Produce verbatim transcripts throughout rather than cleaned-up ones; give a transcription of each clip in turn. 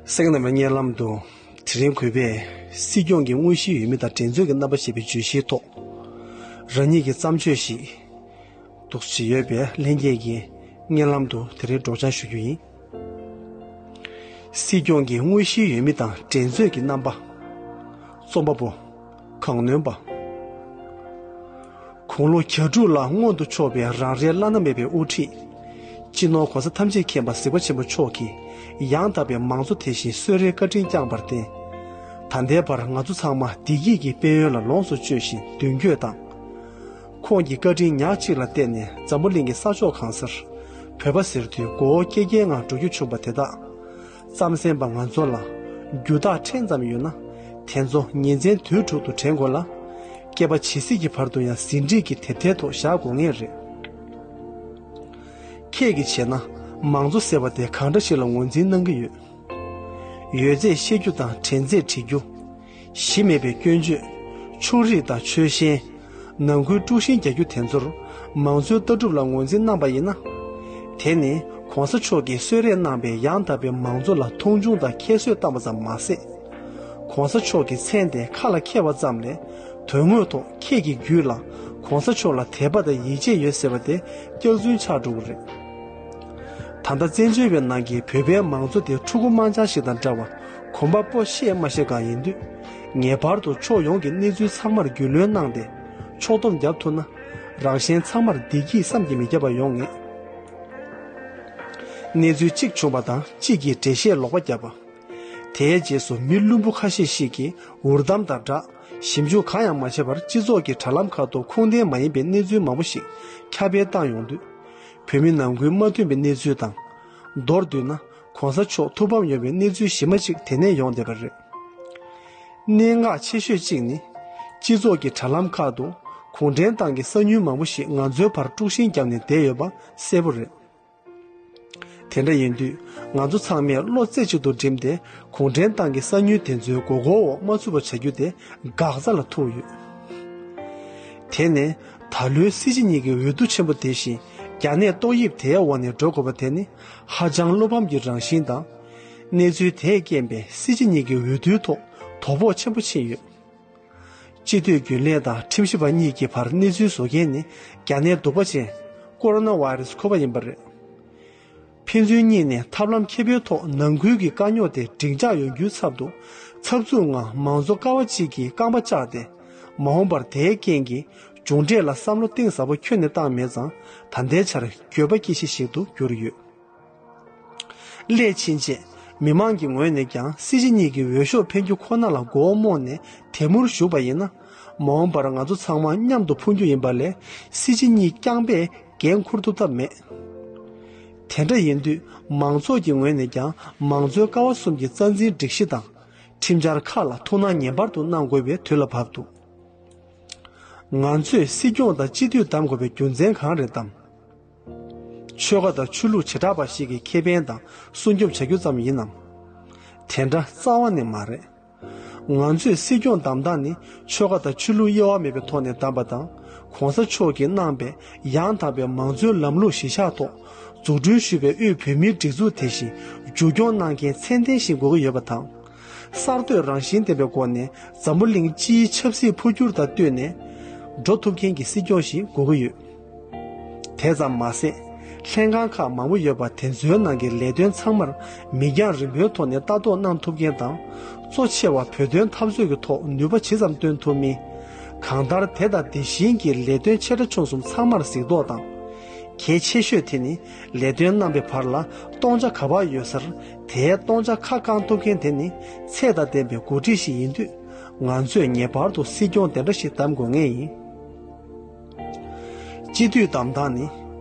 གསན་མཁན་རྣམ་པའི་སྙན་ལམ་དུ། དེ་རིང་གུས་པས་སྲིད་སྐྱོང་གི་དངོས་གཞིའི་འོས་མི་དང་འགྲན་རྩོད་ཀྱི་རྣམ་པ་ཞེས་པའི་བརྗོད་གཞིའི་ཐོག་རང་ཉིད་ཀྱི་བརྩམས་ཆོས་ཤིག་འདུག་ཅེས་ཡོད་པས། ལྷན་རྒྱས་ཀྱིས་སྙན་ལམ་དུ་དེ་རིང་སྒྲོག་སྦྱང་ཞུ་རྒྱུ་ཡིན། སྲིད་སྐྱོང་གི་དངོས་གཞིའི་འོས་མི་དང་འགྲན་རྩོད་ཀྱི་རྣམ་པ། རྩོམ་པ་པོ། གང་ནོན་པ། དགུང་ལོ་གྱ་དྲུག་ལ་མངོན་དུ་ཕྱོགས་པའི་རང་རེའི་བླ་ན་མེད་པའི་དབུ་ཁྲིད། སྤྱི་ནོར་གོང་ས་ཐམས་ཅད་མཁྱེན་པ་གཟིགས་པ་ཆེན་པོ་མཆོག་གིས་ཡང་དག་པའི་མང་གཙོ་དེ་བཞིན་གསོལ་རས་བཀའ་དྲིན་བསྐྱངས་པར་བརྟེན། ད་ལྟའི་བར་ང་ཚོ་ཚང་མ་བདེ་སྐྱིད་ཀྱི་དཔལ་ཡོན་ལ་ལོངས་སུ་སྤྱོད་བཞིན་མདུན་སྐྱོད་དང་། ཁོང་གི་བཀའ་དྲིན་ཉག་གཅིག་ལ་བརྟེན་ནས་འཛམ་བུ་གླིང་གི་ས་ཕྱོགས་གང་སར་བོད་པ་ཟེར་དུས་མགོ་བོ་སྐྱེ་རྒྱའི་ངང་འགྲོ་རྒྱུ་བྱུང་པ་དེ་དག་རྩམ་ཟན་པ་ང་ཚོ་ལ་རྒྱུ་དག་ཕྲན་ཙམ་ཡོད་ན། དེ་ཚོ་ཉིན་མཚན་དུས་དྲུག་ཏུ་དྲན་དགོས་ལ། སྐྱེ་བ་ཇི་སྲིད་ཀྱི་བར་དུ་ཡང་ཟིན་བྲིས་ཀྱི་དེབ་ཐེར་ཐོག་བཞག་དགོས་ངེས་རེད། ཁྱེད་ཀྱིས་བྱས་ན་མང་གཙོ་ཟེར་བ་དེ་གང་འདྲ་ཞིག་ལ་ངོས་འཛིན་གནང་གི་ཡོད། ཡོད་ཚད་བཤད་རྒྱུ་དང་དྲན་ཚད་བྲི་རྒྱུ། གཞི་མེད་པའི་སྐྱོན་བརྗོད། ཕྱོགས་རིས་དང་ཆོལ་ཞེན། ནང་ཁུལ་དཀྲུག་ཤིང་རྒྱག་རྒྱུ་དེ་ཚོར་མང་གཙོའི་ལྟ་གྲུབ་ལ་ངོས་འཛིན་གནང་པ་ཡིན་ན། དེ་ནི་གོང་ས་མཆོག་གིས་གསོལ་རས་གནང་པའི་ཡང་དག་པའི་མང་གཙོ་ལ་མཐོང་ཆུང་དང་ཁྱད་གསོད་བཏང་པ་ཙམ་མ་ཟད། གོང་ས་མཆོག་གི་མཚན་དེ་ཁ་ལ་འཁྱེར་བ་ཙམ་ལས་དོན་དངོས་ཐོག་ཁྱེད་ཀྱི་རྒྱུད་ལ་གོང་ས་མཆོག་ལ་དད་པ་དང་ཡིད་ཆེས་ཡོད་ཟེར་བ་དེ་སྐྱག་རྫུན་ཆགས་འགྲོ་གི་རེད། ད་ལྟ་བཙན་བྱོལ་བའི་ནང་གི་བོད་པའི་མང་གཙོ་དེ་ཕྲུ་གུ་དམར་འབྱར་ཞིག་དང་འདྲ་བར་གོམ་པ་སྤོ་ཤེས་མ་ཤེས་གང་ཡིན་དུས། ངེས་པར་དུ་ཕྱོགས་ཡོངས་ཀྱི་གནས་ཚུལ་ཚང་མར་རྒྱུས་ལོན་གནང་སྟེ་ཕྱོགས་བསྡོམས་བརྒྱབ་ཐུབ་ན། རང་གཞན་ཚང་མར་བདེ་སྐྱིད་བསམ་གྱིས་མི་ཁྱབ་པ་ཡོང་ངེས། གནས་ཚུལ་གཅིག་བྱུང་བ་དང་གཅིག་གིས་འགྲེལ་བཤད་ལོག་པ་བརྒྱབ་པ། དེའི་རྗེས་སུ་མི་བླུན་པོ་ཁ་ཤས་ཤིག་གིས་འུར་གཏམ་དང་སྦྲགས་ཞིབ་འཇུག་གང་ཡང་མ་བྱས་པར་སྤྱི་ཚོགས་ཀྱི་དྲ་ལམ་ཁག་ཏུ་ཁུངས་ལྡན་མ་ཡིན་པའི་གནས་ཚུལ་མང་པོ་ཞིག་ཁྱབ་སྤེལ་བཏང་ཡོང་དུས། བོད་མི་ནང་ཁུལ་མ་མཐུན་པའི་གནས་ཚུལ་དང་། མདོར་བསྡུས་ན་གོང་ས་མཆོག་ཐུགས་ཕམ་ཡོང་བའི་གནས་ཚུལ་ཞིབ་མ་ཅིག་དེ་ནས་ཡོང་བསྡད་པ་རེད། གནད་འགག་ཆེ་ཤོས་གཅིག་ནི། སྤྱི་ཚོགས་ཀྱི་དྲ་ལམ་ཁག་ཏུ་གུང་ཁྲན་ཏང་གི་གསང་མྱུལ་མང་པོ་ཞིག་ང་ཚོའི་བར་དཀྲུག་ཤིང་བརྒྱབ་ནས་བསྡད་ཡོད་པ་གསལ་པོ་རེད། དེ་འདྲ་ཡིན་དུས་ང་ཚོ་ཚང་མས་བློ་རྩེ་གཅིག་ཏུ་བསྒྲིམས་ཏེ་གུང་ཁྲན་ཏང་གི་གསང་མྱུལ་དེ་ཚོའི་མགོ་སྐོར་འོག་མ་ཚུད་པ་བྱ་རྒྱུ་དེ་འགག་རྩ་ལ་ཐུག་ཡོད། དེ་ནས་ད་ལོའི་སྲིད་སྤྱི་གཉིས་ཀྱི་འོས་བསྡུ་ཆེན་པོ་དེ་བཞིན་རྒྱ་ནད་ཏོག་དབྱིབས་དེའི་འོག་ནས་འགྲོ་དགོས་པ་དེ་ནི་ཧ་ཅང་བློ་ཕམ་གྱི་རང་བཞིན་དང་། གནས་ཚུལ་དེས་རྐྱེན་པས་སྲིད་སྤྱི་གཉིས་ཀྱི་འོས་བསྡུའི་ཐོག་དོ་ཕོག་ཆེན་པོ་ཕྱིན་ཡོད། སྤྱི་འཐུས་རྒྱུན་ལས་དང་ཁྲིམས་ཞིབ་པ་གཉིས་ཀྱི་བར་གནས་ཚུལ་བཟོ་མཁན་ནི་རྒྱ་ནད་གདུག་པ་ཅན་ཀོ་རོ་ན་ཝའི་རུ་སི་ཁོ་པ་ཡིན་པ་རེད། ཕན་ཚུན་གཉིས་ནས་ཐབས་ལམ་མཁས་པོའི་ཐོག་ནང་ཁུལ་གྱི་དཀའ་རྙོག་དེ་འགྲིག་འཇགས་ཡོང་རྒྱུའི་ཚབ་ཏུ་འཚབ་འཚུབ་ངང་མང་གཙོ་ཀ་བ་གཅིག་གི་རྐང་པ་བཅག་སྟེ་མ་འོངས་པར་དེའི་རྐྱེན་གྱིས་མཇུག་འབྲས་ལ་བསམ་བློ་གཏིང་ཟབ་པོ་ཁྱོན་ནས་བཏང་མེད་ཙང་ད་ལྟའི་ཆར་འགྱོད་པ་སྐྱེ་གཞི་ཞིག་ཏུ་གྱུར་ཡོད། སླད་ཕྱིན་ཆད་མི་མང་གི་ངོས་ནས་ཀྱང་སྲིད་སྤྱི་གཉིས་ཀྱི་འོས་ཤོག་འཕེན་རྒྱུ་ཁོ་ན་ལ་མགོ་བོ་རྨོངས་ནས་དེ་མུར་བཞུགས་པ་ཡིན་ན། མ་འོངས་པར་ང་ཚོ་ཚང་མ་མཉམ་དུ་ཕུང་རྒྱུ་ཡིན་པ་ལས་སྲིད་སྤྱི་གཉིས་རྐྱང་པས་འགན་འཁུར་ཐུབ་ཐབས་མེད། དེ་འདྲ་ཡིན་དུས་མང་ཚོགས་ཀྱི་ངོས་ནས་ཀྱང་མང་གཙོའི་ཀ་བ་གསུམ་གྱི་རྩ་འཛིན་སྒྲིག་གཞི་དང་ཁྲིམས་འཆར་ཁག་ལ་ཐུགས་སྣང་ངེས་པར་དུ་གནང་དགོས་པའི་དུས་ལ་བབ་འདུག་ང་ཚོས་སྲིད་སྐྱོང་དང་སྤྱི་འཐུས་བདམས་དགོས་པའི་རྒྱུ་མཚན་གང་རེད་དམ། ཆོལ་ཁ་དང་ཆོས་ལུགས་བྱེ་བྲག་པ་ཞིག་གི་ཁེ་ཕན་དང་སྲུང་སྐྱོབ་བྱ་རྒྱུ་ཙམ་ཡིན་ནམ། དེ་འདྲ་རྩ་བ་ནས་མ་རེད། ང་ཚོས་སྲིད་སྐྱོང་བདམས་སྟངས་ནི་ཆོལ་ཁ་དང་ཆོས་ལུགས་དབྱེ་བ་མེད་པའི་ཐོག་ནས་བདམས་པ་དང་། གོང་ས་མཆོག་གིས་གནང་པའི་ཡང་དག་པའི་མང་གཙོའི་ལམ་ལུགས་གཞིར་བཞག་ཐོག་འཛུགས་སྐྲུན་ཞུས་པའི་དབུས་བོད་མིའི་སྒྲིག་འཛུགས་དེ་བཞིན་མཇུག་སྐྱོང་གནང་མཁན་ཚད་ལྡན་ཞིག་དགོས་ཀྱི་ཡོད་པ་དང་། གསར་གཏོད་རང་བཞིན་ལྡན་པའི་སྒོ་ནས་འཛམ་བུ་གླིང་སྤྱིའི་ཆབ་སྲིད་འཕོ་འགྱུར་དང་བསྟུན་ནས་འགྲོ་ཐུབ་མཁན་གྱི་སྲིད་སྐྱོང་ཞིག་དགོས་ཀྱི་ཡོད། དེ་ཙམ་མ་ཟད། ལྷན་ཁང་ཁག་མང་པོ་ཡོད་པ་དེ་ཚོའི་ནང་གི་ལས་དོན་ཚང་མར་མིག་རྒྱང་རིང་པོའི་ཐོག་ནས་ལྟ་རྟོག་གནང་ཐུབ་མཁན་དང་། གཙོ་ཆེ་བ་བོད་དོན་འཐབ་རྩོད་ཀྱི་ཐོག་ནུས་པ་ཇི་ཙམ་བཏོན་ཐུབ་མིན། གང་ལྟར་དེ་དང་དེ་བཞིན་གྱི་ལས་དོན་ཆེ་ཕྲ་ཆུང་གསུམ་ཚང་མར་གཟིགས་རྟོག་དང་། གལ་ཆེ་ཤོས་དེ་ནི་ལས་དོན་གནང་པའི་བར་ལ་སྟོང་ཆ་ག་པར་ཡོད་སར་དེའི་སྟོང་ཆ་ཁ་བསྐང་ཐུབ་མཁན་དེ་ནི་ཚད་དང་ལྡན་པའི་འགོ་ཁྲིད་ཞིག་ཡིན་དུས། ང་ཚོས་ངེས་པར་དུ་སྲིད་སྐྱོང་དེ་འདྲ་ཞིག་བདམས་དགོས་ངེས་ཡིན། སྤྱི་འཐུས་བདམས་སྟངས་ནི།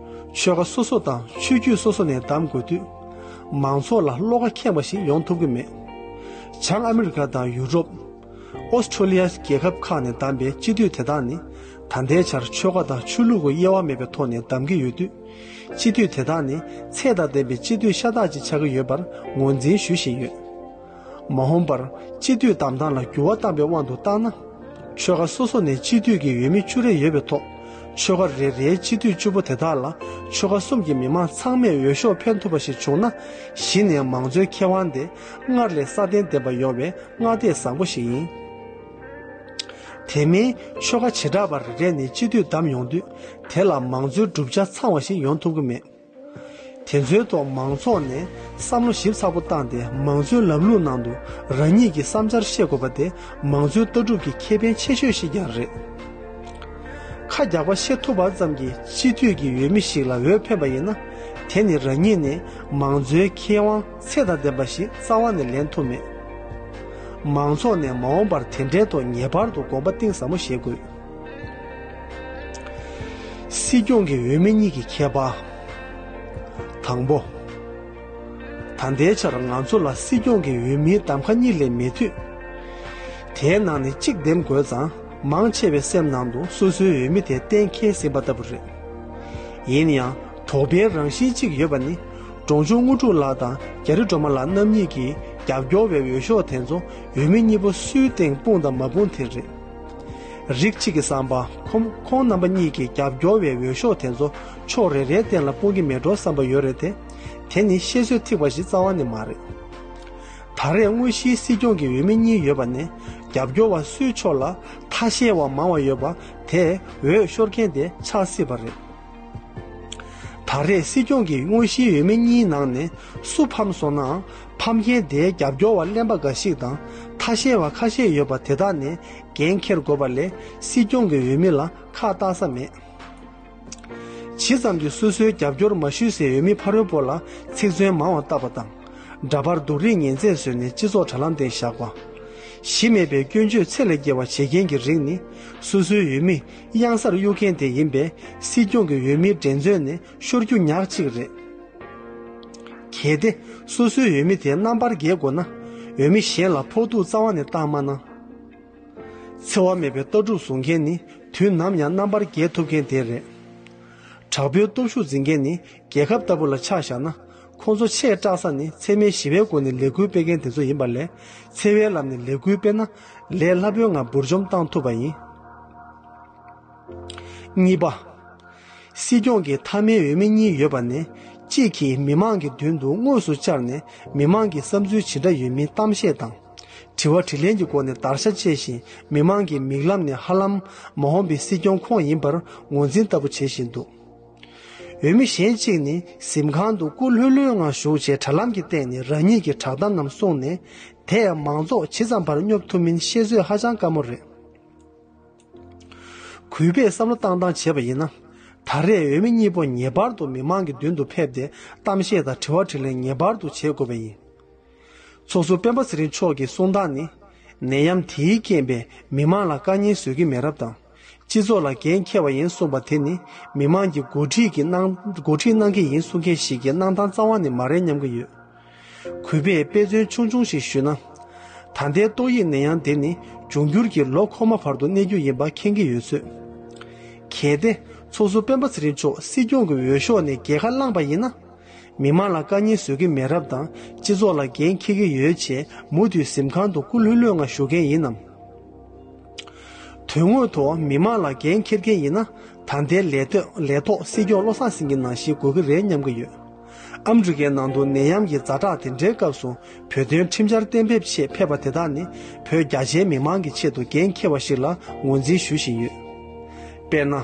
ཆོལ་ཁ་སོ་སོ་དང་ཆོས་བརྒྱུད་སོ་སོ་ནས་བདམས་དགོས་དུས། མང་ཚོགས་ལ་བློ་ཁ་ཁེངས་པ་ཞིག་ཡོང་ཐུབ་ཀྱི་མེད། བྱང་ཨ་མི་རི་ཀ་དང་ཡུ་རོབ། ཨོ་སི་ཁྲོ་ལི་ཡ་རྒྱལ་ཁབ་ཁག་ནས་བདམས་པའི་སྤྱི་འཐུས་དེ་དག་ནི། ད་ལྟའི་ཆར་ཆོལ་ཁ་དང་ཆོས་ལུགས་ཀྱི་དབྱེ་བ་མེད་པའི་ཐོག་ནས་བདམས་ཀྱི་ཡོད་དུས། སྤྱི་འཐུས་དེ་དག་ནི་ཚད་དང་ལྡན་པའི་སྤྱི་འཐུས་ཤ་སྟག་ཅིག་ཆགས་ཀྱི་ཡོད་པར་ངོས་འཛིན་ཞུ་བཞིན་ཡོད། མ་འོངས་པར་སྤྱི་འཐུས་བདམས་སྟངས་ལ་འགྱུར་བ་བཏང་པའི་དབང་དུ་བཏང་ན། ཆོལ་ཁ་སོ་སོ་ནས་སྤྱི་འཐུས་ཀྱི་འོས་མི་བཅུ་རེ་ཡོད་པའི་ཐོག་ཆོལ་ཁ་རེ་རེའི་སྤྱི་འཐུས་བཅུ་པོ་དེ་དག་ལ་ཆོལ་ཁ་གསུམ་གྱི་མི་མང་ཚང་མས་འོས་ཤོག་འཕེན་ཐུབ་པ་ཞིག་བྱུང་ན། གཞི་ནས་མང་གཙོའི་ཁེ་དབང་དེ་སྔར་ལས་སྲ་བརྟན་ལྡན་པ་ཡོང་བའི་སྔ་ལྟས་བཟང་པོ་ཞིག་ཡིན། དེ་མིན་ཆོལ་ཁ་བྱེ་བྲག་པ་རེ་རེ་ནས་སྤྱི་འཐུས་བདམས་ཡོང་དུས། དེ་ལ་མང་གཙོའི་གྲུབ་ཆ་ཚང་བ་ཞིག་ཡོང་ཐུབ་ཀྱི་མེད། དེ་ཚོའི་ཐོག་མང་ཚོགས་ནས་བསམ་བློ་ཞིབ་ཚགས་པོ་བཏང་སྟེ། མང་གཙོའི་ལམ་ལུགས་ནང་དུ་རང་ཉིད་ཀྱི་བསམ་འཆར་བཤད་དགོས་པ་དེ་མང་གཙོའི་ལྟ་གྲུབ་ཀྱི་ཁེ་ཕན་ཆེ་ཤོས་ཤིག་ཀྱང་རེད། ཁ་རྒྱག་པ་བཤད་ཐུབ་པ་ཙམ་གྱིས་སྤྱི་འཐུས་ཀྱི་འོས་མི་ཞིག་ལ་འོས་འཕེན་པ་ཡིན་ན། དེ་ནི་རང་ཉིད་ནས་མང་གཙོའི་ཁེ་དབང་ཚད་དང་ལྡན་པ་ཞིག་རྩ་བ་ནས་ལེན་ཐུབ་མེད། མང་ཚོགས་ནས་མ་འོངས་པར་དེ་འདྲའི་ཐོག་ངེས་པར་དུ་དགོངས་པ་གཏིང་ཟབ་མོ་བཞེས་དགོས། སྲིད་སྐྱོང་གི་འོས་མི་གཉིས་ཀྱི་ཁྱད་པར། དང་པོ། ད་ལྟའི་ཆར་ང་ཚོ་ལ་སྲིད་སྐྱོང་གི་འོས་མིའི་གདམ་ཁ་གཉིས་ལས་མེད་དུས། དེའི་ནང་ནས་གཅིག་འདེམས་དགོས་ཙང་། མང་ཆེ་བའི་སེམས་ནང་དུ་སོ་སོའི་འོས་མི་དེ་གཏན་འཁེལ་ཟིན་པ་ལྟ་བུ་རེད། ཡིན་ཡང་དོགས་པའི་རང་བཞིན་གཅིག་ཡོད་པ་ནི། འབྲོང་ཆུང་དངོས་གྲུབ་ལགས་དང་རྒྱ་རི་སྒྲོལ་མ་ལགས་རྣམ་གཉིས་ཀྱིས་རྒྱབ་སྐྱོར་བའི་འོས་ཤོག་དེ་ཚོ་འོས་མི་གཉིས་པོ་སུའི་སྟེང་སྤུངས་དང་མ་སྤུངས་དེ་རེད། རིགས་གཅིག་གི་བསམ་པ། ཁོང་ཁོང་རྣམ་པ་གཉིས་ཀྱིས་རྒྱབ་སྐྱོར་བའི་འོས་ཤོག་དེ་ཚོ་ཕྱོགས་རེ་རེའི་སྟེང་ལ་སྤུངས་ཀྱི་མེད་འགྲོ་བསམ་པ་ཡོད་རེད་དེ། དེ་ནི་བཤད་ཚོད་ཐིག་པ་ཞིག་རྩ་བ་ནས་མ་རེད། ད་རེས་དངོས་གཞིའི་སྲིད་སྐྱོང་གི་འོས་མི་གཉིས་ཡོད་པ་ནས། རྒྱབ་སྐྱོར་བ་སུའི་ཕྱོགས་ལ་ཐ་ཤལ་བ་མང་བ་ཡོད་པ་དེས་འོས་ཤོར་མཁན་དེ་ཆགས་སྲིད་པ་རེད། ད་རེས་སྲིད་སྐྱོང་གི་དངོས་གཞིའི་འོས་མི་གཉིས་ནང་ནས་སུ་ཕམ་སོང་ནའང་། ཕམ་མཁན་དེའི་རྒྱབ་སྐྱོར་བ་གླེན་པ་འགའ་ཞིག་དང་། ཐ་ཤལ་བ་ཁ་ཤས་ཡོད་པ་དེ་དག་ནས་འགན་འཁྱེར་དགོས་པ་ལས། སྲིད་སྐྱོང་གི་འོས་མི་ལ་ཁག་བལྟ་ས་མེད། ཇི་ཙམ་གྱིས་སོ་སོའི་རྒྱབ་སྐྱོར་མ་ཞུས་སའི་འོས་མི་ཕ་རོལ་པོ་ལ་ཚིག་མཚོན་མང་བ་བཏབ་པ་དང་། འདྲ་པར་སྡུག་རིགས་ཉེས་ཚད་བཟོས་ནས་སྤྱི་ཚོགས་དྲ་ལམ་སྟེང་བཞག་པ། གཞི་མེད་པའི་སྐྱོན་བརྗོད་ཚད་ལས་བརྒལ་བ་བྱེད་མཁན་གྱི་རིགས་ནི། སོ་སོའི་འོས་མི་གཡང་སར་གཡུག་མཁན་དེ་ཡིན་པས། སྲིད་སྐྱོང་གི་འོས་མིའི་འགྲན་རྩོད་ནས་ཤོར་རྒྱུ་ཉག་གཅིག་རེད། གལ་ཏེ་སོ་སོའི་འོས་མི་དེ་རྣམ་པར་རྒྱལ་དགོས་ན། འོས་མི་གཞན་ལ་ཕོག་ཐུག་རྩ་བ་ནས་བཏང་མ་གནང་། འཚེ་བ་མེད་པའི་ལྟ་གྲུབ་བཟུང་མཁན་ནི་དུས་ནམ་ཡང་རྣམ་པར་རྒྱལ་ཐུབ་མཁན་དེ་རེད། དྲག་པོའི་སྟོབས་ཤུགས་འཛིན་མཁན་ནི་རྒྱལ་ཁབ་ལྟ་བུ་ལ་ཆ་བཞག་ན། ཁོང་ཚོ་ཆེས་སྐྲག་ས་ནི་འཚེ་མེད་ཞི་བའི་སྒོ་ནས་ལས་འགུལ་སྤེལ་མཁན་དེ་ཚོ་ཡིན་པ་ལས། འཚེ་བའི་ལམ་ནས་ལས་འགུལ་སྤེལ་ན་ལས་སླ་པོའི་ངང་འབུར་འཇོམས་བཏང་ཐུབ་པ་ཡིན། གཉིས་པ། སྲིད་སྐྱོང་གི་མཐའ་མའི་འོས་མི་གཉིས་ཡོད་པ་ནས། གཅིག་གིས་མི་མང་གི་མདུན་དུ་དངོས་སུ་བཅར་ནས། མི་མང་གི་བསམ་ཚུལ་ཇི་འདྲ་ཡོད་མིན་གཏམ་བཤད་དང་། དྲི་བ་དྲིས་ལན་གྱི་སྒོ་ནས་བརྡར་ཤ་བཅད་བཞིན། མི་མང་གི་མིག་ལམ་ནས་ཧ་ལམ་མ་འོངས་པའི་སྲིད་སྐྱོང་ཁོང་ཡིན་པར་ངོས་འཛིན་ལྟ་བུ་བྱེད་བཞིན་འདུག། འོས་མི་གཞན་གཅིག་ནི་གཟིམ་ཁང་དུ་སྐུ་ལྷོད་ལྷོད་ངང་བཞུགས་བྱས། དྲ་ལམ་གྱི་སྟེང་ནས་རང་ཉིད་ཀྱི་བསྒྲགས་གཏམ་རྣམས་གསུངས་ནས། དེས་མང་ཚོགས་ཇི་ཙམ་བར་སྙོབ་ཐུབ་མིན་ཤེས་ཚོད་ཧ་ཅང་དཀའ་མོ་རེད། གུས་པས་བསམ་བློ་བཏང་སྟངས་བྱས་པ་ཡིན་ན། ད་རེས་འོས་མི་གཉིས་པོ་ངེས་པར་དུ་མི་མང་གི་མདུན་དུ་ཕེབས་ཏེ། གཏམ་བཤད་དང་དྲི་བ་དྲིས་ལན་ངེས་པར་དུ་བྱེད་དགོས་པ་ཡིན། ཚོགས་ཟུར་སྤེན་པ་ཚེ་རིང་མཆོག་གི་གསུང་སྟངས་ནི། ནད་ཡམས་དེའི་རྐྱེན་པས་མི་མང་ལ་དཀའ་ངལ་བཟོ་གི་མེད་རབས་དང་། སྤྱི་ཚོགས་ལ་འགན་འཁྱེར་བ་ཡིན་གསུངས་པ་དེ་ནི། མི་མང་གི་འགོ་ཁྲིད་ཀྱིས་གནང་འགོ་ཁྲིད་གནང་གི་ཡིན་གསུང་མཁན་ཞིག་གི་གནང་སྟངས་རྩ་བ་ནས་མ་རེད་སྙམ་གྱི་ཡོད། གུས་པས་དཔེ་མཚོན་ཆུང་ཆུང་ཞིག་ཞུས་ན། ད་ལྟའི་ཏོག་དབྱིབས་ནད་ཡམས་འདི་ནི་འབྱུང་འགྱུར་གྱི་ལོ་འཁོར་མ་བར་དུ་གནས་རྒྱུ་ཡིན་པ་མཁྱེན་གྱི་ཡོད་ཚོད། གལ་ཏེ་ཚོགས་ཟུར་སྤེན་པ་ཚེ་རིང་མཆོག་སྲིད་སྐྱོང་གི་འོས་ཤོག་ནས་རྒྱལ་ཁ་བླངས་པ་ཡིན་ན། མི་མང་ལ་དཀའ་ངལ་བཟོ་གི་མེད་རབས་དང་། སྤྱི་ཚོགས་ལ་འགན་འཁྱེར་གྱི་ཡོད་ཅེས་མུ་མཐུད་གཟིམ་ཁང་དུ་སྐུ་ལྷོད་ལྷོད་ངང་བཞུགས་མཁན་ཡིན་ནམ། དོན་དངོས་ཐོག་མི་མང་ལ་འགན་འཁྱེར་མཁན་ཡིན་ན། ད་ལྟའི་ལས་ཐོག་ལས་ཐོག་སྲིད་སྐྱོང་བློ་བཟང་སེང་གེ་ནང་བཞིན་དགོས་ཀྱི་རེད་སྙམ་གྱི་ཡོད། ཨ་མི་རི་ཀའི་ནང་དུ་ནད་ཡམས་ཀྱི་ཛ་དྲག་དེ་འདྲའི་སྐབས་སུ། བོད་དོན་ཁྲིམས་འཆར་གཏན་འབེབས་ཆེད་ཕེབས་པ་དེ་དག་ནི། བོད་རྒྱ་ཆེའི་མི་མང་གི་ཆེད་དུ་འགན་འཁྱེར་བ་ཞིག་ལ་ངོས་འཛིན་ཞུ་བཞིན་ཡོད། དཔེར་ན།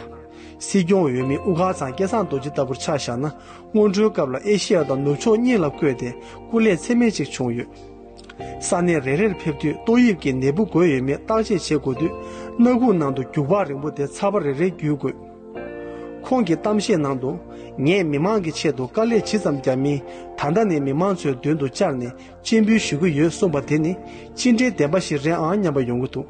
སྲིད་སྐྱོང་འོས་མི་དབུ་དཀར་ཚང་སྐལ་བཟང་རྡོ་རྗེ་ལྟ་བུར་ཆ་བཞག་ན། སྔོན་འགྲོའི་སྐབས་ལ་ཨེ་ཤེ་ཡ་དང་ནུབ་ཕྱོགས་གཉིས་ལ་བསྐོས་ཏེ། སྐུ་ལས་ཚད་མེད་ཅིག་བྱུང་ཡོད། ས་གནས་རེ་རེར་ཕེབས་དུས་ཏོག་དབྱིབས་ཀྱི་ནད་འབུ་འགོས་ཡོད་མེད་བརྟག་དཔྱད་བྱེད་དགོས་དུས། སྣ་ཁུག་ནང་དུ་རྒྱུག་པགས་རིང་པོ་དེ་ཚ་བ་རེ་རེ་བརྒྱུད་དགོས། ཁོང་གི་གཏམ་བཤད་ནང་དུ། ངས་མི་མང་གི་ཆེད་དུ་དཀའ་ལས་ཇི་ཙམ་བརྒྱབ་མིན། ད་ལྟ་ནས་མི་མང་ཚོའི་མདུན་དུ་བཅར་ནས་སྤྱན་འབུལ་ཞུ་གི་ཡོད་གསུངས་པ་དེ་ནི། ཅི་འདྲའི་བདེན་པ་ཞིག་རེད་ཨང་སྙམ་པ་ཡོང་གི་འདུག།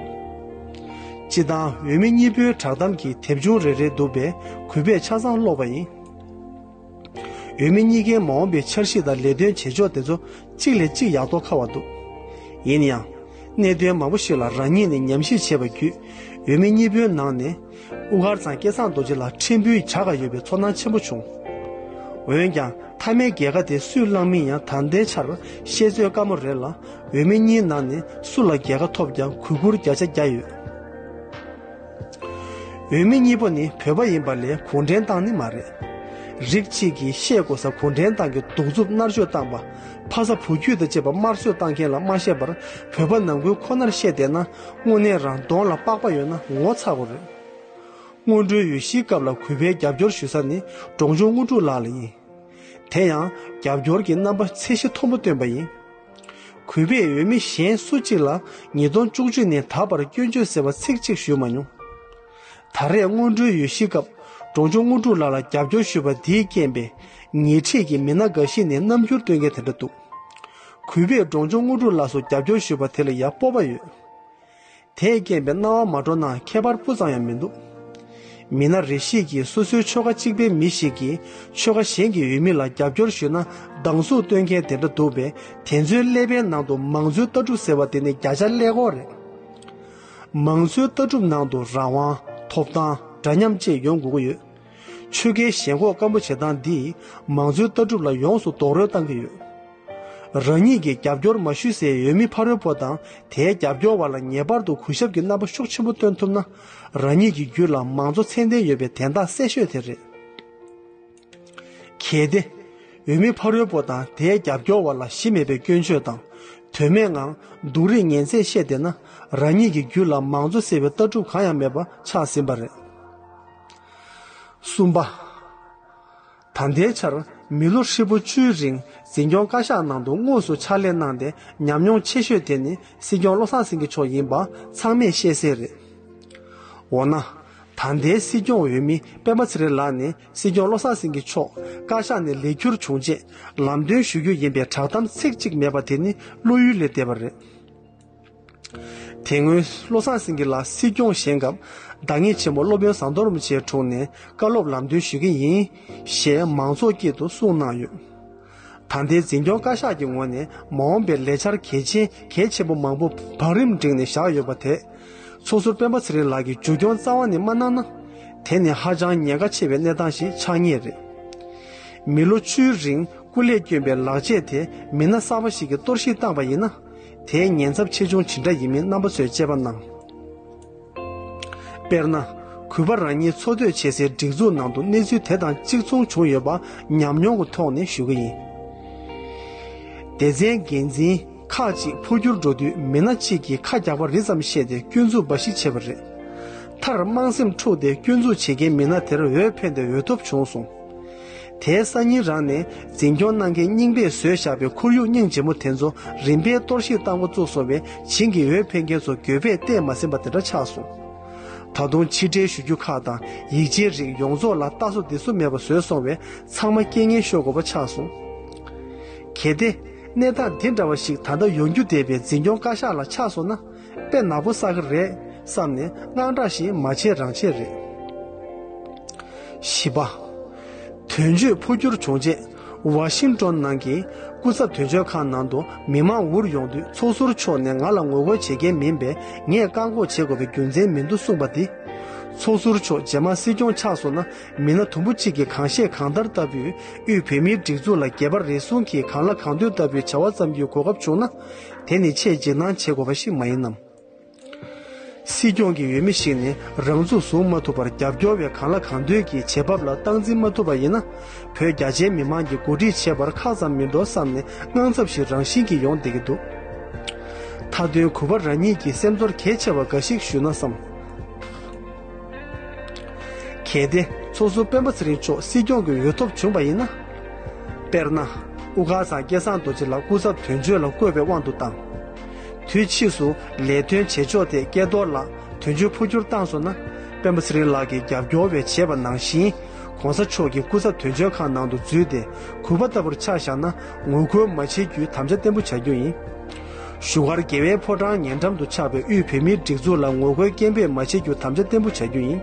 སྤྱིར་བཏང་འོས་མི་གཉིས་པོའི་བསྒྲགས་གཏམ་གྱི་དེབ་ཆུང་རེ་རེ་འདུག་པས། གུས་པས་ཆ་ཚང་ཀློག་པ་ཡིན། འོས་མི་གཉིས་ཀའི་མ་འོངས་པའི་འཆར་གཞི་དང་ལས་དོན་བྱེད་ཕྱོགས་དེ་ཚོ་གཅིག་ལས་གཅིག་ཡག་ཐོག་ཁ་བ་འདུག། ཡིན་ཡང་། གནད་དོན་མང་པོ་ཞིག་ལ་རང་ཉིད་ནས་ཉམས་ཞིབ་བྱས་པ་བརྒྱུད། འོས་མི་གཉིས་པོའི་ནང་ནས། དབུ་དཀར་ཚང་སྐལ་བཟང་རྡོ་རྗེ་ལ་ཕྲན་བུའི་བྱ་དགའ་ཡོད་པའི་ཚོར་སྣང་ཆེན་པོ་བྱུང་། འོན་ཀྱང་། མཐའ་མའི་རྒྱལ་ཁ་དེ་སུས་བླངས་མིན་ཡང་ད་ལྟའི་ཆར་བཤད་ཚོད་དཀའ་མོ་རེད་ལ། འོས་མི་གཉིས་ནང་ནས་སུ་ལ་རྒྱལ་ཁ་ཐོབ་ཀྱང་གུས་བཀུར་བརྒྱ་ཆ་བརྒྱ་ཡོད། འོས་མི་གཉིས་པོ་ནི་བོད་པ་ཡིན་པ་ལས་གུང་ཁྲན་ཏང་ནི་མ་རེད། རིགས་གཅིག་གིས་བཤད་དགོས་ས་གུང་ཁྲན་ཏང་གི་གདུག་རྩུབ་མནར་གཅོད་བཏང་པ། ཕ་ས་བུ་རྒྱུད་དང་བཅས་པ་དམར་གསོད་བཏང་མཁན་ལ་མ་བཤད་པར་བོད་པ་ནང་ཁུལ་ཁོ་ནར་བཤད་བསྡད་ན། དངོས་གནས་རང་གདོང་ལ་པགས་པ་ཡོད་ན་ངོ་ཚ་དགོས་རེད། སྔོན་འགྲོའི་འོས་གཞིའི་སྐབས་ལ་གུས་པས་རྒྱབ་སྐྱོར་ཞུ་ས་ནི་འབྲོང་ཆུང་དངོས་གྲུབ་ལགས་ལ་ཡིན། དེ་ཡང་རྒྱབ་སྐྱོར་གྱི་རྣམ་པ་ཚད་གཞི་མཐོན་པོ་བཏོན་པ་ཡིན། གུས་པས་འོས་མི་གཞན་སུ་གཅིག་ལ་ཉིས་སྟོང་བཅུ་གཅིག་ནས་ད་བར་སྐྱོན་བརྗོད་ཟེར་བ་ཚིག་གཅིག་ཞུས་མ་མྱོང་། ད་རེས་སྔོན་འགྲོའི་འོས་གཞིའི་སྐབས་འབྲོང་ཆུང་དངོས་གྲུབ་ལགས་ལ་རྒྱབ་སྐྱོར་ཞུས་པ་འདིས་རྐྱེན་པས་ཉེས་འཁྲིས་ཀྱི་མི་སྣ་འགའ་ཞིག་ནས་རྣམ་འགྱུར་སྟོན་མཁན་དེ་འདྲ་འདུག། གུས་པས་འབྲོང་ཆུང་དངོས་གྲུབ་ལགས་སུ་རྒྱབ་སྐྱོར་ཞུས་པ་དེ་ལ་ཡང་སྤོབས་པ་ཡོད། དེས་རྐྱེན་པས་སྣང་བ་མ་འགྲོ་ན་ཁྱད་པར་སྤུ་ཙམ་ཡང་མི་འདུག། མི་སྣ་རེ་ཞིག་གིས་སོ་སོའི་ཆོལ་ཁ་གཅིག་པའི་མི་ཞིག་གིས་ཆོལ་ཁ་གཞན་གྱི་འོས་མི་ལ་རྒྱབ་སྐྱོར་ཞུས་ན་སྡང་ཟུག་སྟོན་མཁན་དེ་འདྲ་འདུག་པས། དེ་ཚོའི་ཀླད་པའི་ནང་དུ་མང་གཙོའི་ལྟ་གྲུབ་ཟེར་བ་དེ་ནི་བརྒྱ་ཆ་ཀླད་ཀོར་རེད། མང་གཙོའི་ལྟ་གྲུབ་ནང་དུ་རང་དབང་། ཐོབ་ཐང་། འདྲ་མཉམ་བཅས་ཡོང་དགོས་ཀྱི་ཡོད། ཆོལ་ཁའི་ཞེན་ཁོག་སྐམ་པོ་བྱེད་སྟངས་འདིས་མང་གཙོའི་ལྟ་གྲུབ་ལ་ཡོངས་སུ་རྡོག་རོལ་བཏང་གི་ཡོད། རང་ཉིད་ཀྱིས་རྒྱབ་སྐྱོར་མ་ཞུས་སའི་འོས་མི་ཕ་རོལ་པོ་དང་དེའི་རྒྱབ་སྐྱོར་བ་ལ་ངེས་པར་དུ་གུས་ཞབས་ཀྱི་རྣམ་པ་ཤུགས་ཆེན་པོ་སྟོན་ཐུབ་ན། རང་ཉིད་ཀྱི་རྒྱུད་ལ་མང་གཙོ་མཚན་ལྡན་ཡོད་པའི་དན་རྟགས་གསལ་ཤོས་དེ་རེད། གལ་ཏེ། འོས་མི་ཕ་རོལ་པོ་དང་དེའི་རྒྱབ་སྐྱོར་བ་ལ་གཞི་མེད་པའི་སྐྱོན་བརྗོད་དང་། དོན་མེད་ངང་སྡུག་རུས་ངན་ཚད་བཤད་བསྡད་ན། རང་ཉིད་ཀྱི་རྒྱུད་ལ་མང་གཙོ་ཟེར་བའི་ལྟ་གྲུབ་གང་ཡང་མེད་པ་ཆགས་ཟིན་པ་རེད། གསུམ་པ། ད་ལྟའི་ཆར་མི་ལོ་ཧྲིལ་པོ་བཅུའི་རིང་འཛིན་སྐྱོང་བཀའ་ཤག་ནང་དུ་དངོས་སུ་ཕྱག་ལས་གནང་སྟེ་ཉམས་མྱོང་ཆེ་ཤོས་དེ་ནི་སྲིད་སྐྱོང་བློ་བཟང་སེང་གེ་མཆོག་ཡིན་པ་ཚང་མས་ཤེས་གསལ་རེད། འོ་ན། ད་ལྟའི་སྲིད་སྐྱོང་འོས་མི་སྤེན་པ་ཚེ་རིང་ལགས་ནི་སྲིད་སྐྱོང་བློ་བཟང་སེང་གེ་མཆོག་བཀའ་ཤག་ནས་ལས་འཁྱུར་བྱུང་རྗེས་ལམ་སྟོན་ཞུ་རྒྱུ་ཡིན་པའི་བསྒྲགས་གཏམ་ཚིག་གཅིག་མེད་པ་དེ་ནི་བློ་ཡུལ་ལས་འདས་པ་རེད། དེ་སྔོན་བློ་བཟང་སེང་གེ་ལགས་སྲིད་སྐྱོང་བཞེངས་སྐབས་བདག་ཉིད་ཆེན་པོ་སློབ་དཔོན་ཟམ་གདོང་རིན་པོ་ཆེའི་དྲུང་ནས་བཀའ་སློབ་ལམ་སྟོན་ཞུ་གི་ཡིན། ཞེས་མང་ཚོགས་དཀྱིལ་དུ་གསུངས་གནང་ཡོད། ད་ལྟའི་འཛིན་སྐྱོང་བཀའ་ཤག་གི་ངོས་ནས་མ་འོངས་པའི་ལས་འཆར་གལ་ཆེན་གལ་ཆེན་པོ་མང་པོ་བང་རིམ་བསྒྲིགས་ནས་བཞག་ཡོད་པ་དེ། ཚོགས་ཟུར་སྤེན་པ་ཚེ་རིང་ལགས་ཀྱིས་མཇུག་སྐྱོང་རྩ་བ་ནས་མ་གནང་ན། དེ་ནི་ཧ་ཅང་ཉེན་ཁ་ཆེ་བའི་གནས་སྟངས་ཤིག་ཆགས་ངེས་རེད། མི་ལོ་བཅུའི་རིང་སྐུ་ལས་བསྐྱོན་པའི་ལག་རྗེས་དེ་མི་སྣ་གསར་པ་ཞིག་གིས་གཏོར་བཤིག་བཏང་པ་ཡིན་ན། དེའི་ཉེན་ཚབས་ཆེ་ཆུང་ཇི་འདྲ་ཡིན་མིན་རྣམ་པ་ཚོས་དཔྱད་པ་གནང་། དཔེར་ན། གུས་པ་རང་ཉིད་འཚོ་སྡོད་བྱེད་སའི་སྒྲིག་འཛུགས་ནང་དུ་གནས་ཚུལ་དེ་དང་གཅིག་མཚུངས་བྱུང་ཡོད་པ་ཉམས་མྱོང་གི་ཐོག་ནས་ཞུ་གི་ཡིན། སྡེ་ཚན་འགན་འཛིན་ཁག་ཅིག་འཕོ་འགྱུར་འགྲོ་དུས་མི་སྣ་གཅིག་གིས་ཁ་རྒྱག་པ་རི་ཙམ་བཤད་དེ་སྐྱོན་འཛུགས་འབའ་ཞིག་བྱས་པ་རེད། མཐར་དམངས་སེམས་འཁྲུགས་ཏེ་སྐྱོན་འཛུགས་བྱེད་མཁན་མི་སྣ་དེར་འོས་འཕེན་ཏེ་འོས་ཐོབ་བྱུང་སོང་། དེའི་སང་ཉིན་རང་ནས་འཛིན་སྐྱོང་གནང་མཁན་རྙིང་པས་བཟོས་བཞག་པའི་ཁོར་ཡུག་སྙིང་རྗེ་མོ་དེ་ཚོ་རིམ་པས་གཏོར་བཤིག་བཏང་འགོ་བཙུགས་སོང་བས་བྱིངས་ཀྱིས་འོས་འཕེན་མཁན་ཚོ་འགྱོད་པས་བལྟས་མ་ཟིན་པ་དེ་འདྲ་ཆགས་སོང་། ད་དུང་ཕྱི་འབྲེལ་ཞུ་རྒྱུ་ཁག་དང་ཡིག་ཆའི་རིགས་ཡོངས་རྫོགས་ལ་ལྟ་སོ་འདི་སོ་མེད་པ་བཟོས་སོང་བས་ཚང་མ་རྐྱེན་ངན་ཤོར་དགོས་པ་ཆགས་སོང་། གལ་ཏེ། གནས་སྟངས་འདི་འདྲ་བ་ཞིག་ད་ལྟ་ཡོང་རྒྱུ་བསྡད་པའི་འཛིན་སྐྱོང་བཀའ་ཤག་ལ་ཆགས་སོང་ན། དཔེ་ནག་པོ་བསགས་ཀྱི་རེད་བསམ་ནས་དངངས་སྐྲག་ཞིག་མ་བྱེད་རང་བྱེད་རེད། བཞི་པ། དོན་གཅོད་འཕོ་འགྱུར་བྱུང་རྗེས་ཝ་ཤིང་ཏོན་ནང་གི་སྐུ་ཚབ་དོན་གཅོད་ཁང་ནང་དུ་མི་མང་འུར་ཡོང་དུས་ཚོགས་ཟུར་མཆོག་ནས་ང་ལ་ངོ་རྒོལ་བྱེད་མཁན་མིན་པས་ངས་བཀག་འགོག་བྱེད་དགོས་པའི་རྒྱུ་མཚན་མི་འདུག་གསུངས་པ་འདི། ཚོགས་ཟུར་མཆོག་རྗེས་མ་སྲིད་སྐྱོང་ཆགས་སོང་ན་མི་སྣ་དུམ་བུ་གཅིག་གིས་གང་བཤད་གང་ལྟར་ལྟ་བུས་དབུས་བོད་མིའི་སྒྲིག་འཛུགས་ལ་སྒེར་པ་རེ་ཟུང་གིས་གང་ལ་གང་འདོད་ལྟ་བུའི་བྱ་བ་བརྩམ་རྒྱུའི་གོ་སྐབས་བྱུང་ན། དེ་ནི་ཆེས་འཇིགས་སྣང་བྱེད་དགོས་པ་ཞིག་མ་ཡིན་ནམ། སྲིད་སྐྱོང་གི་འོས་མི་ཞིག་ནི་རང་ཚུགས་བཟུང་མ་ཐུབ་པར་རྒྱབ་སྐྱོར་བས་གང་ལ་གང་འདོད་ཀྱིས་བྱེད་བབ་ལ་སྟངས་འཛིན་མ་ཐུབ་པ་ཡིན་ན། བོད་རྒྱ་ཆེའི་མི་མང་གིས་གོ་སྒྲིག་བྱེད་པར་ཁག་ཙམ་མི་འགྲོ་བསམ་ནས་དངངས་འཚབ་ཞིག་རང་བཞིན་གྱིས་ཡོང་བསྡད་ཀྱི་འདུག། མཐའ་དོན་གུས་པ་རང་ཉིད་ཀྱི་སེམས་ཚོར་གལ་ཆེ་བ་འགའ་ཞིག་ཞུས་ན་བསམ། གལ་ཏེ་ཚོགས་ཟུར་སྤེན་པ་ཚེ་རིང་མཆོག་སྲིད་སྐྱོང་གི་འོས་ཐོབ་བྱུང་བ་ཡིན་ན། དཔེར་ན། དབུ་དཀར་ཚང་སྐལ་བཟང་རྡོ་རྗེ་ལགས་སྐུ་ཚབ་དོན་གཅོད་ལ་བསྐོས་པའི་དབང་དུ་བཏང་། དུས་ཕྱིས་སུ་ལས་དོན་བྱེད་ཕྱོགས་ཐད་སྐལ་རྡོར་ལགས་དོན་གཅོད་འཕོ་འགྱུར་བཏང་སོང་ན། སྤེན་པ་ཚེ་རིང་ལགས་ཀྱིས་རྒྱབ་སྐྱོར་བས་བྱས་པ་ནང་བཞིན། ༸གོང་ས་མཆོག་གི་སྐུ་ཚབ་དོན་གཅོད་ཁང་ནང་དུ་འཛུལ་ཏེ་གུས་པ་ལྟ་བུར་ཆ་བཞག་ན་ངོ་རྒོལ་མ་བྱེད་རྒྱུའི་དམ་བཅའ་བརྟན་པོ་བྱ་རྒྱུ་ཡིན། བཞུགས་སྒར་རྒྱལ་བའི་ཕོ་བྲང་ཉེ་འགྲམ་དུ་ཆགས་པའི་དབུས་བོད་མིའི་སྒྲིག་འཛུགས་ལ་ངོ་རྒོལ་སྐད་འབོད་མ་བྱེད་རྒྱུ་དམ་བཅའ་བརྟན་པོ་བྱ་རྒྱུ་ཡིན།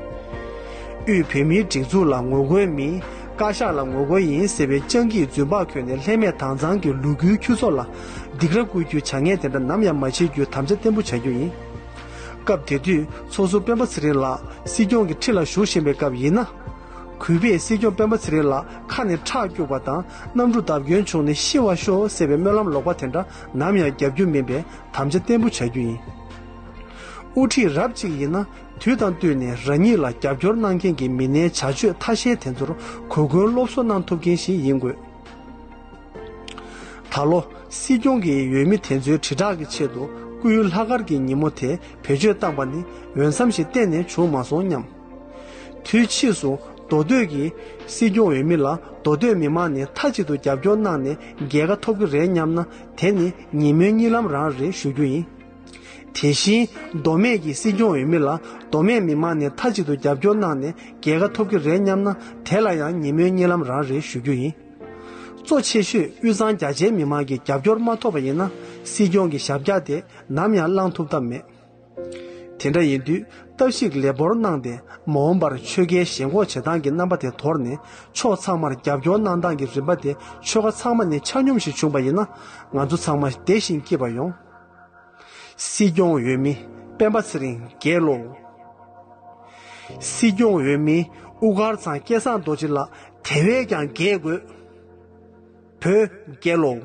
དབུས་བོད་མིའི་སྒྲིག་འཛུགས་ལ་ངོ་རྒོལ་མིན། བཀའ་ཤག་ལ་ངོ་རྒོལ་ཡིན་ཟེར་བའི་སྤྱང་ཀིས་རྫུན་པ་བཀོད་ནས་ལྷད་མེད་དྭངས་གཙང་གི་ལུ་གུའི་ཁྱུ་ཚོགས་ལ་སྡིགས་ར་བསྐུལ་རྒྱུའི་བྱ་ངན་དེ་འདྲ་ནམ་ཡང་མ་བྱེད་རྒྱུའི་དམ་བཅའ་བརྟན་པོ་བྱ་རྒྱུ་ཡིན། སྐབས་དེ་དུས་ཚོགས་ཟུར་སྤེན་པ་ཚེ་རིང་ལགས་སྲིད་སྐྱོང་གི་ཁྲི་ལ་བཞུགས་བཞིན་པའི་སྐབས་ཡིན་ན། གུས་པས་སྲིད་སྐྱོང་སྤེན་པ་ཚེ་རིང་ལགས་ཁ་ནས་ཁྲག་སྐྱུག་པ་དང་གནམ་གྲུ་བརྡབ་སྐྱོན་བྱུང་ནས་ཤི་བར་ཤོག་ཟེར་བའི་སྨོན་ལམ་ལོག་པ་དེ་འདྲ་ནམ་ཡང་རྒྱབ་རྒྱུ་མིན་པའི་དམ་བཅའ་བརྟན་པོ་བྱ་རྒྱུ་ཡིན། དབུ་ཁྲིད་རབ་གཅིག་ཡིན་ན་དུས་དང་བསྟུན་ནས་རང་ཉིད་ལ་རྒྱབ་སྐྱོར་གནང་མཁན་གྱི་མི་སྣའི་བྱ་སྤྱོད་ཐ་ཤལ་དེ་ཚོར་གུས་བཀུར་སློབ་གསོ་གནང་ཐུབ་མཁན་ཞིག་ཡིན་དགོས། ད་ལོ་སྲིད་སྐྱོང་གི་འོས་མི་དེ་ཚོའི་དྲིལ་བསྒྲགས་ཀྱི་ཆེད་དུ་སྐུའི་ལྷག་དཀར་གྱི་ཉིན་མོ་དེ་བེད་སྤྱོད་བཏང་པ་ནི་འོས་འཚམ་ཞིག་གཏན་ནས་བྱུང་མ་སོང་སྙམ། དུས་ཕྱིས་སུ་མདོ་སྟོད་ཀྱི་སྲིད་སྐྱོང་འོས་མི་ལ་མདོ་སྟོད་མི་མང་ནས་མཐའ་གཅིག་ཏུ་རྒྱབ་སྐྱོར་གནང་ནས་རྒྱལ་ཁ་ཐོབ་ཀྱི་རེད་སྙམ་ན་དེ་ནི་ཉིན་མོའི་གཉིད་ལམ་རང་རེད་ཞུ་རྒྱུ་ཡིན། དེ་བཞིན་མདོ་སྨད་ཀྱི་སྲིད་སྐྱོང་འོས་མི་ལ་མདོ་སྨད་མི་མང་ནས་མཐའ་གཅིག་ཏུ་རྒྱབ་སྐྱོར་གནང་ནས་རྒྱལ་ཁ་ཐོབ་ཀྱི་རེད་སྙམ་ན་དེ་ལ་ཡང་ཉིན་མོའི་གཉིད་ལམ་རང་རེད་ཞུ་རྒྱུ་ཡིན། གཙོ་ཆེ་ཤོས་དབུས་གཙང་རྒྱ་ཆེའི་མི་མང་གི་རྒྱབ་སྐྱོར་མ་ཐོབ་པ་ཡིན་ན་སྲིད་སྐྱོང་གི་ཞབས་བཀྱག་དེ་ནམ་ཡང་བླང་ཐུབ་ཐབས་མེད། དེ་འདྲ་ཡིན་དུས་ལྟ་ཞིབ་ལས་འབོར་གནང་སྟེ་མ་འོངས་པར་ཆོལ་ཁའི་ཞེན་ཁོག་བྱེད་སྟངས་ཀྱི་རྣམ་པ་དེ་དོར་ནས་ཕྱོགས་ཚང་མར་རྒྱབ་སྐྱོར་གནང་སྟངས་ཀྱི་རིམ་པ་དེ་ཆོལ་ཁ་ཚང་མ་ནས་ཆ་སྙོམས་ཤིག་བྱུང་པ་ཡིན་ན་ང་ཚོ་ཚང་མ་བདེ་ཞིང་སྐྱིད་པ་ཡོང་། སྲིད་སྐྱོང་འོས་མི་སྤེན་པ་ཚེ་རིང་རྒྱལ་ལོ། སྲིད་སྐྱོང་འོས་མི་དབུ་དཀར་ཚང་སྐལ་བཟང་རྡོ་རྗེ་ལགས་དེ་བས་ཀྱང་རྒྱལ་དགོས། བོད་རྒྱལ་ལོ།